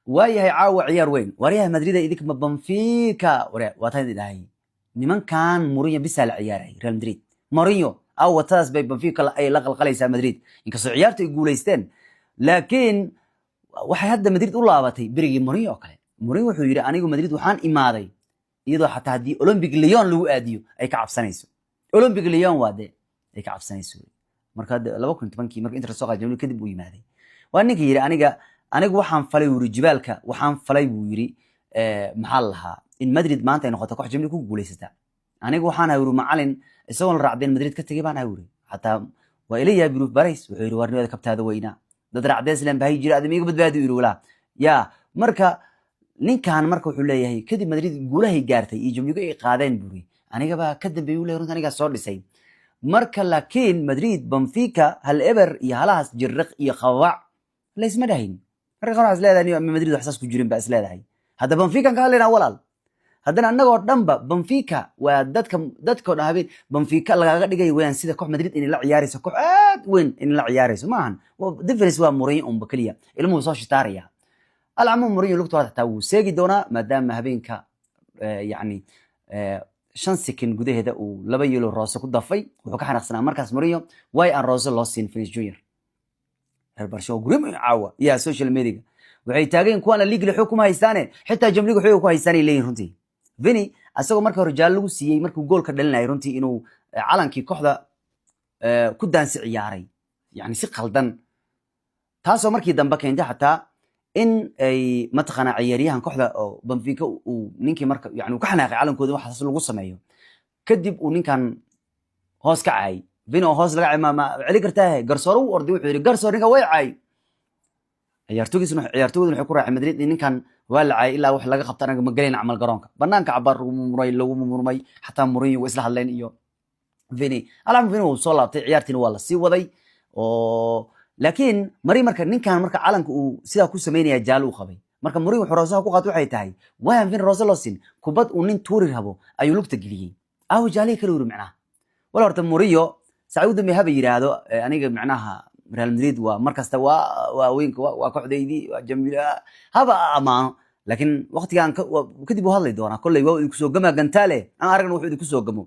Waayahay, caawa ciyaar weyn, waryaha Madrid idinka ma Benfica. Waa taan idin dhahay, nimankan Mourinho bisaa la ciyaaray Real Madrid. Mourinho aw watadaas bay Benfica ay la qalqalaysaa Madrid, inkastoo ciyaartu ay guulaysteen, laakiin waxay hadda Madrid u laabatay berigii Mourinho oo kale. Mourinho wuxuu yidhi: "Anigu Madrid waxaan imaaday iyadoo xataa haddii Olympique Lyon lagu aadiyo ay ka cabsanayso." Olympique Lyon waa dee ay ka cabsanayso. Marka hadda 2010-kii marka Inter soo qaaday kadib uu yimaaday, waa ninka yidhi: Anigu waxaan falay," wuri, "jibaalka waxaan falay," buu yidhi, maxaa la lahaa, in Madrid maanta ay noqoto koox Champions ku guulaysata. "Anigu waxaan ahay," wuri, "macalin isagoon la raacdeen Madrid ka tegay baan ahay," wuri. "Xataa waa ila yahay buru Barais." Wuxuu yidhi: "Warnimada kabtaada weynaa dad raacdees leen bahay jira, adama iga badbaadi," yidhi walaa ya. Marka ninkan marka wuxuu leeyahay, kadib Madrid guulahay gaartay iyo Champions ay qaadeen, buri, anigabaa ka dambeeyay, uu leeyahay, runta anigaa soo dhisay. Marka laakiin Madrid Benfica 1-0 iyo halahaas jirriq iyo qabac laysma dhahin. Marka qaar waxaa is leedahay Madrid wax saas ku jirin baa is leedahay. Hadda Benfican ka hadlaynaa, walaal. Haddana annagoo dhanba Benfica waa dadka dhan habeen Benfica lagaga dhigay weyaan, sida koox Madrid inay la ciyaarayso, koox aad weyn inay la ciyaarayso maahan. Difference waa Mourinho unba keliya, ilmuhu soo shitaaraya. Alcamuum Mourinho lugta hore xataa wuu seegi doonaa, maadaama habeenka yacni 5 second gudaheeda uu laba yelo roose ku dafay. Wuxuu ka xanaaqsanaa markaas Mourinho way aan roose loo siin Vinicius Junior. Reer Barcelona gurimo caawa ya social media waxay taageen kuwan La Liga xoog kuma haystaane, xitaa Champions League xoog ku haystaan ay leeyihin. Runtii Vini asagoo markii hore jaallo lagu siiyey markuu goolka dhalinayay, runtii inuu calankii kooxda ku daansi ciyaaray, yani si qaldan, taasoo markii dambe keentay xataa in ay mataqaanaa ciyaaryahan kooxda oo Benfica uu ninkii marka yani uu ka xanaaqay calankooda waxaas lagu sameeyo. Kadib uu ninkan hoos ka caayay Vini, oo hoos laga caay ma celi kartaa. Garsoore u orday, wuxuu yidhi: "Garsoor, ninka way caay." Ciyaartoygiisuna, ciyaartoyduna waxay ku raacay Madrid in ninkan waa la caayay, ilaa wax laga qabta anaga ma gelayna camal. Garoonka banaanka cabaar lagu murmay, xataa Mourinho way isla hadleen iyo Vini. Alxam Vini wuu soo laabtay, ciyaartiina waa la sii waday oo laakiin mari marka ninkan marka calanka uu sidaa ku sameynaya jaalo uu qabay. Marka Mourinho wuxuu roosaha ku qaatay waxay tahay waayan Vini roose loo siin, kubad uu nin tuuri rabo ayuu lugta geliyey, aawo jaalihii kale wuri macnaha. Wala horta Mourinho sacuud dambe haba yiraahdo, aniga macnaha Real Madrid waa markasta waa weynka, waa kooxdaydii, waa Jamila, haba amaano, laakiin waqtigan kadib uu hadli doonaa kolley. Waa idinku soo gamaa gantaale, aan aragna wuxuu idinku soo gamo.